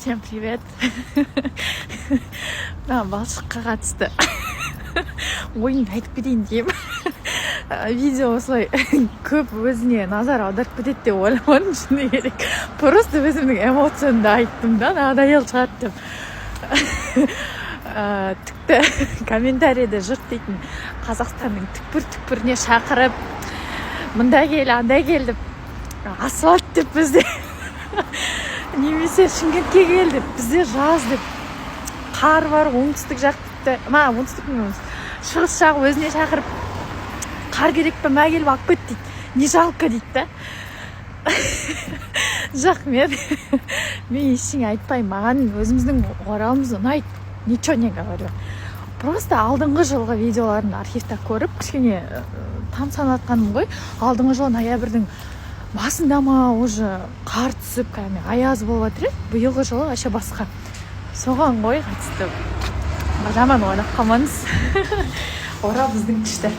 Всем привет! Мына балшыққа қатысты ойымды айтып кетейін деймін. Видео осылай көп өзіне назар аударып кетеді деп ойламадым, шыны керек. Просто өзімнің эмоциямды айттым да, надоел шығады деп. Тіпті комментарийде жұрт дейтін Қазақстанның түкпір түкпіріне шақырып, мында кел, анда кел деп, асфальт деп бізде немесе Шымкентке кел деп, бізде жаз деп, қар бар оңтүстік жақ, тіпті ма, оңтүстік емес, шығыс жақ өзіне шақырып, қар керек пе, мә, келіп алып кет дейді, не жалко дейді да. Жоқ, мен ештеңе айтпаймын. Маған өзіміздің Оралымыз ұнайды, ничего не говорю. Просто алдыңғы жылғы видеоларын архивта көріп, кішкене тамсанып жатқаным ғой. Алдыңғы жылы ноябрьдің басында ма, уже қар түсіп, кәдімгі аяз болып жатыр еді. Биылғы жылы вообще басқа. Соған ғой қатысты, жаман ойлап қалмаңыз. Орал біздің күшті.